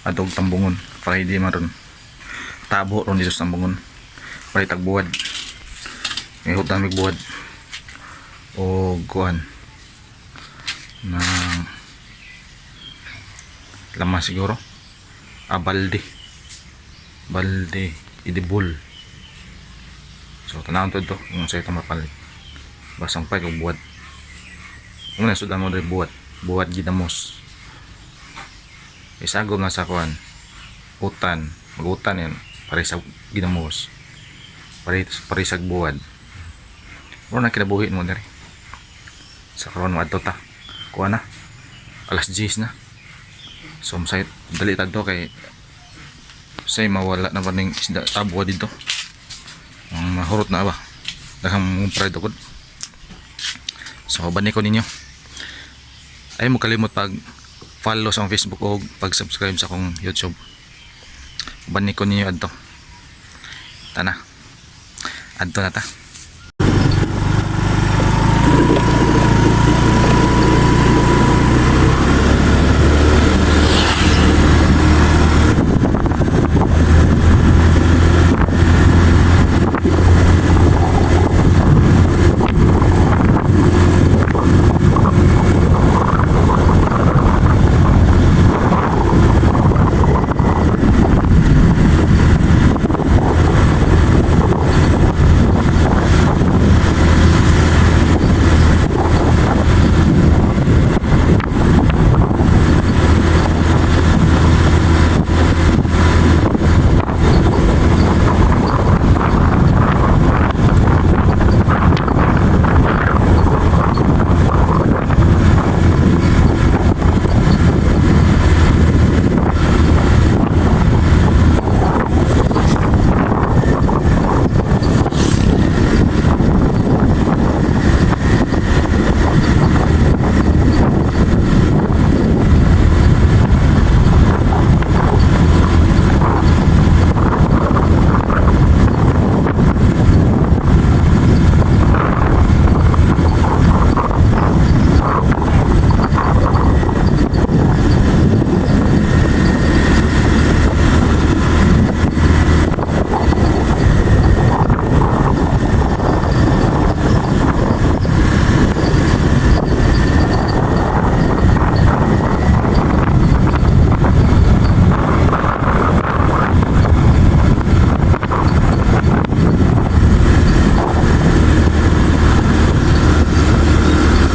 Adog Tambungon. Friday man ron. Tabo ron dito sa Tambungon. Palit buwad. Ihot na buwad. O kuan ng lama siguro. Ah, balde. Balde. Idibol. So, tanawon to ito kung sa ito mapalit. Basang pa og buwad. Una sudan mo diri buwad. Buwad ginamos. Isagom na sa kuan. Utan. Magutan yan. Pare sa ginamos. Pare, pare sa buwad. Mura na kinabuhi mo diri. Sa karon moadto ta. Kuha na. Alas 10 na. So masayot dali ta to kay say mawala na ba ning isda tabwa dito. Ang mahurot na ba. Daghang mong pride ako. So bani ko ninyo. Ay mo kalimot pag follow sa akong Facebook o pag subscribe sa akong YouTube. Bani ko ninyo adto. Tana. Adto na ta.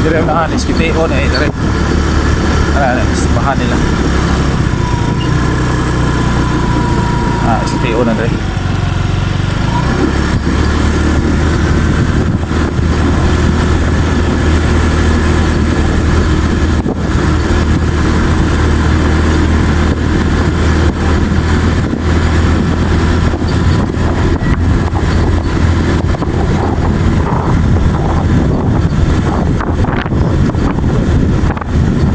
Dire na anis kitio na eh dire. Ara simbahan nila. Ah, SKTO na dire.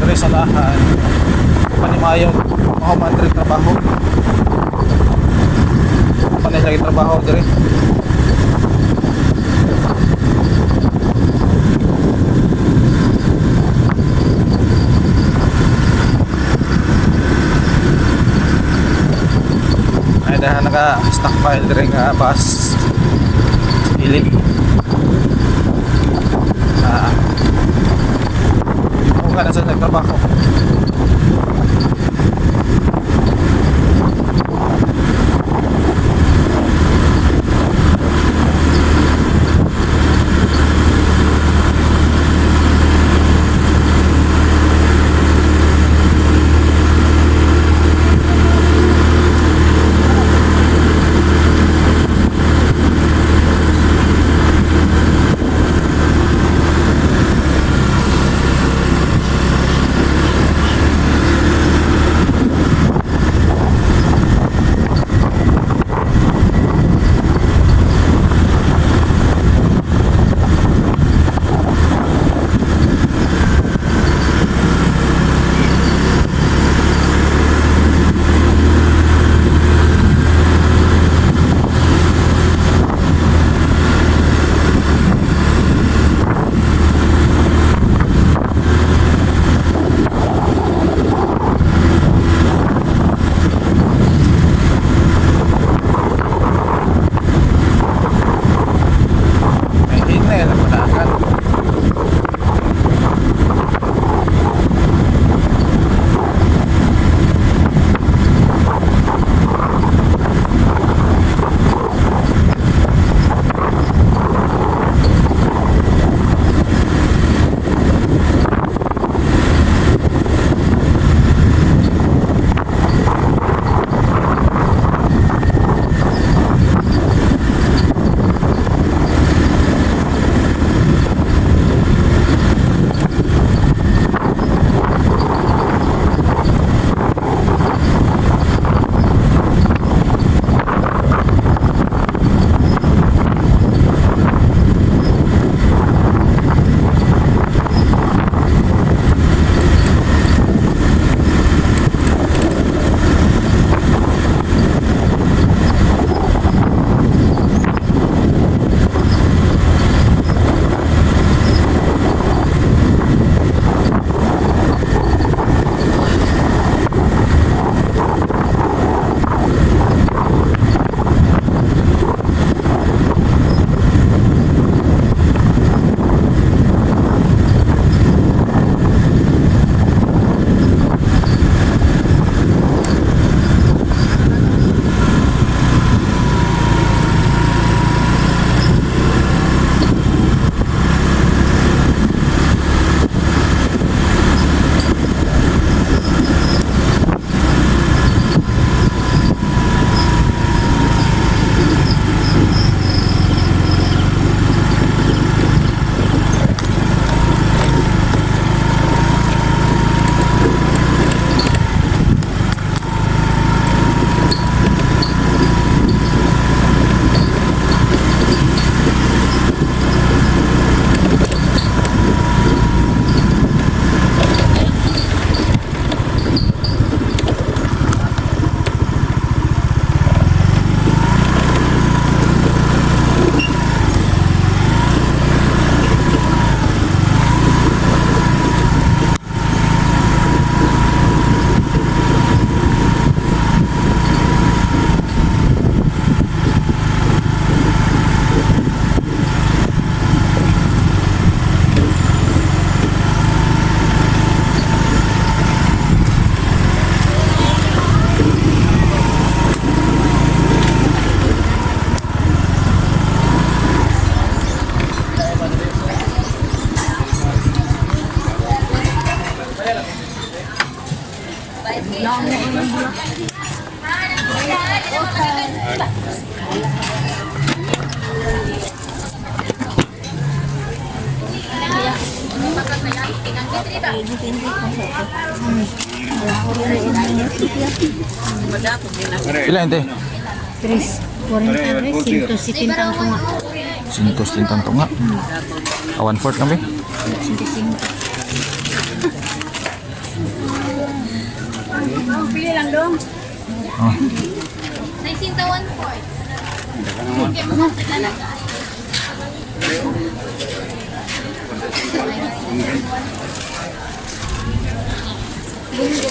Dire sa lahan. Panimayon, mao man dire trabaho. Panay lagi trabaho dire. Ay dahil naka stockpile dire nga bus. Ili. Ah. Mo ka na sa nagtrabaho. Pila inte? 3, 43, 170 ang tunga. 170 tunga. Ah, 1/4 lang be. 85. Pili lang dong. Oh. 19.14.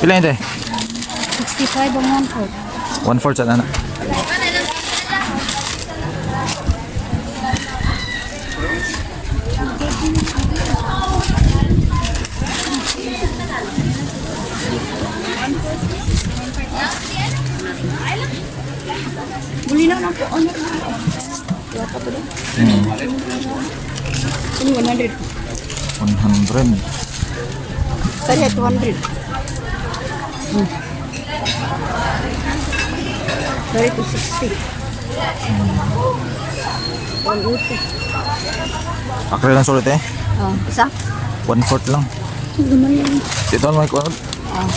Pila inte? 65 ang 1/4. 1/4 sa ana. Buli na lang po. Ano na? Ini 100. 100. Sorry, 200. Sorry, 260. 180. Akre lang sulit eh. Oh, isa? 1/4 lang. Gamay lang. Dito ang mga kuan. Ah,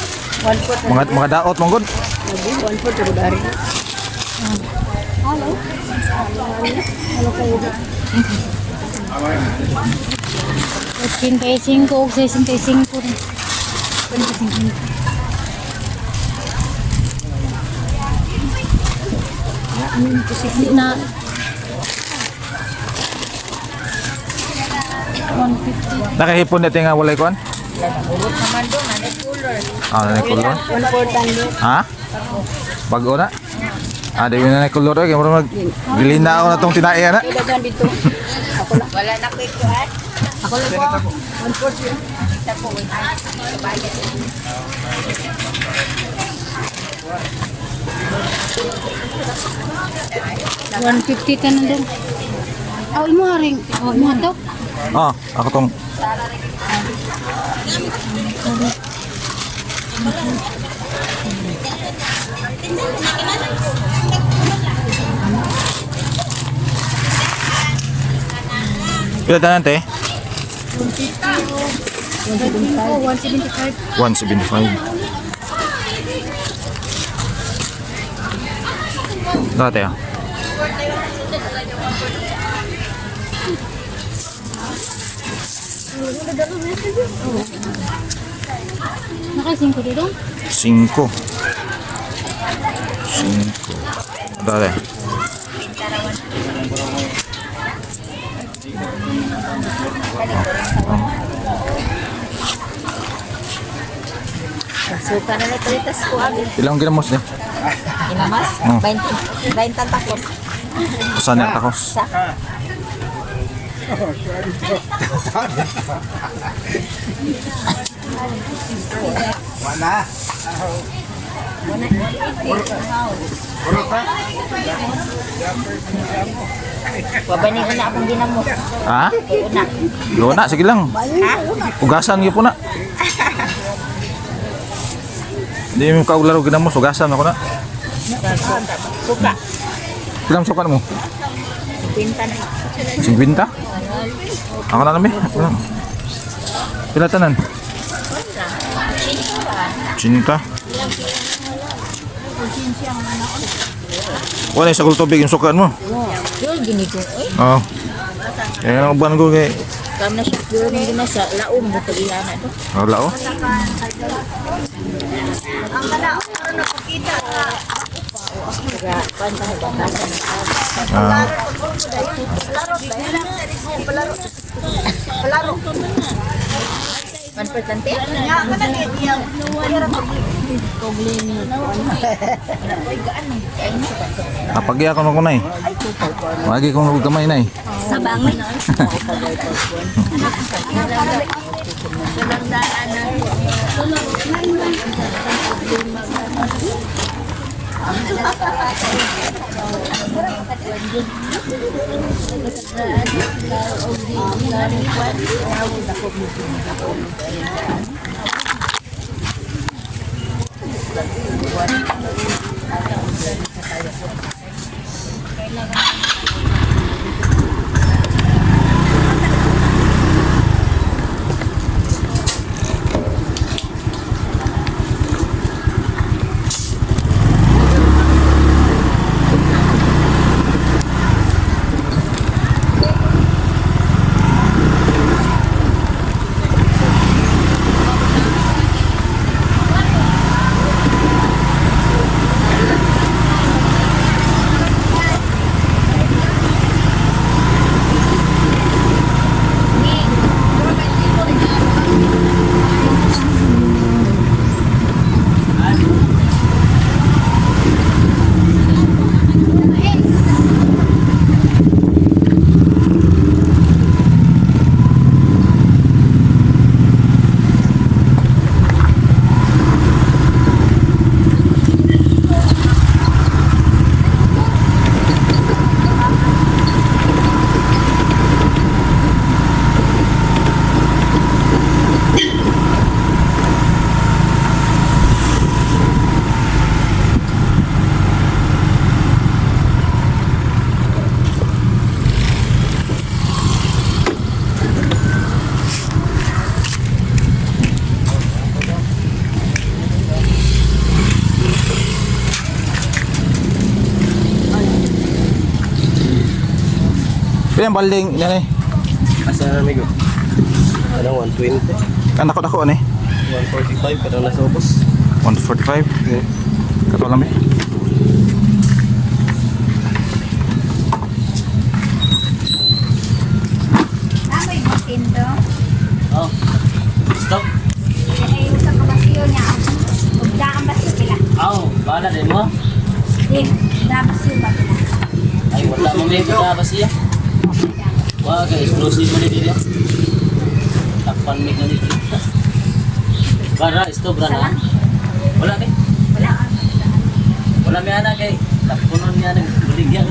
1/4. Mga daot mong gud. Lagi, 1/4 ako dari. Hello? Hello kayo. 85 og 65 rin. 25. Hindi na 150. Nakahipon natin nga walay kuan. Urot naman doon, ano cooler. Ah, na color. 1/4 ang doon. Ha? Bago na. Ah, di na na color eh. Kaya mag gilina ako na tong tinae na. Ilagan dito. Ako lang. Wala na ko ikuan. Ako lang po. 1/4 yun. Kita po, wala. 150 tanan dong. Oh, imo haring. Oh, imo to. Ah, ako tong Pila tanan te? Oh, 175. 175. Dati ah. Naka 5 dito. 5. 5. Dati. Oh. Suka na lang palitas ko agad. Ilang ginamos niya? Inamas? Oh. 20. 20 ang takos. Saan niya takos? Sa? Wala. Wabani una akong ginamos. Ha? Una. Luna, sige lang. Ugasan gyud po na. Hindi mo kauglaro ginamos, ugasan ako na. Suka. Ilang sukan mo? 50 na. 50? Ako na lang eh. Ako lang. Pila tanan? 80. Wala yung sagol tubig yung sukan mo. Yun, ginigo. Eh, Oo. Kaya nga uban ko kay... kam na siya. Yun, hindi na sa laom. Bukod iya na to. Wala oh. Kaya, kuan pa batasan. Ah, 1%? napagi ako nung kunay. Wagi kong gamay na eh. Sabangin. Pila ang balding yan eh. Asa amigo? Ano, 120? Anak ko dako ani. 145 pero nasa ubos. 145. Kato lang eh. Ah, may bitin to. Oh. Stop. Ay, sa kabasiyo niya. Ugdaan ba siya pila? Aw, bala din mo. Di, dabasiyo ba pila? Ay, wala mo may ba siya. Wa kay exclusive mo ni dito. Takpan mig na dito. Bara, stop ra na. Wala ni. Wala. Wala mi ana kay takpunon niya nang buligyan.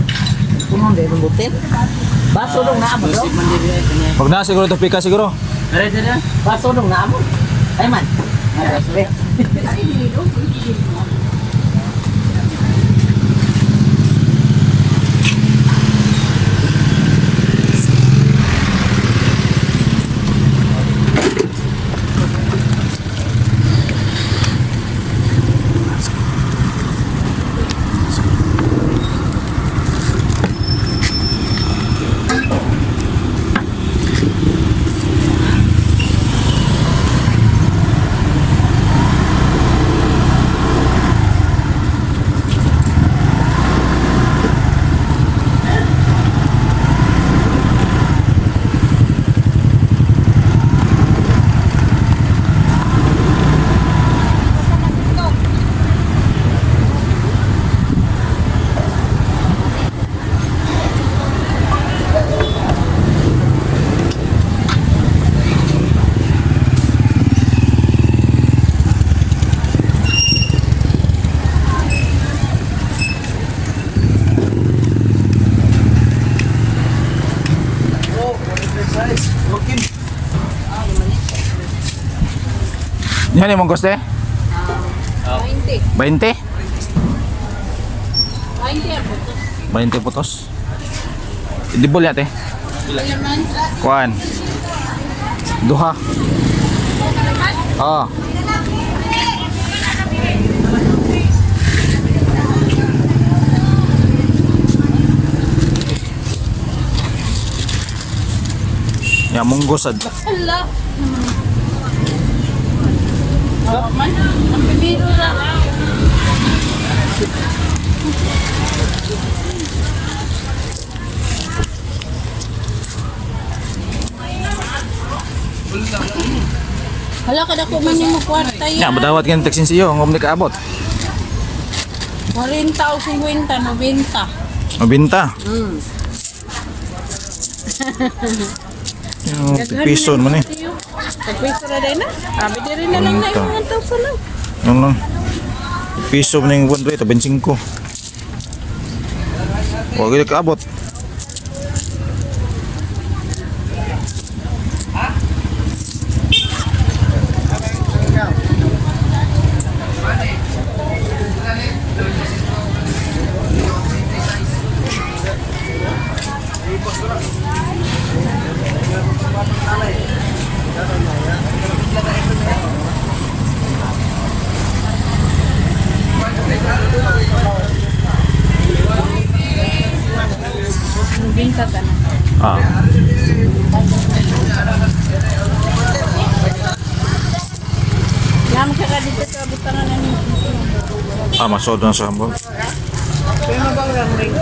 Punon dahil butin. Baso dong naamo dong. Exclusive man dito eh kanya. Pag na siguro to pika siguro. Dere dere. Baso dong naamo. Ay man. Ay, Yan yung mangos eh. 20. 20. 20 ang putos. 20 putos. Idibol yate. Kuan. Duha. Ah. Ya munggo sad. Hala. Oh, man. Ang bibiro na. Hala, kada ko man yung kwarta Ya yan. badawat kan teksin siyo ngom di kaabot. 40 o 50, 90. Mabinta. Yung piso man eh. Tagpiso na din na. Sabi di rin na lang na yung 1,000 lang. Yung lang. Piso man yung 1 rate, 25. Wag gid kaabot. Ah. Naman ka dito sa butangan na ninyo. Ah, masod na sa hambog. Pero mabang ramring.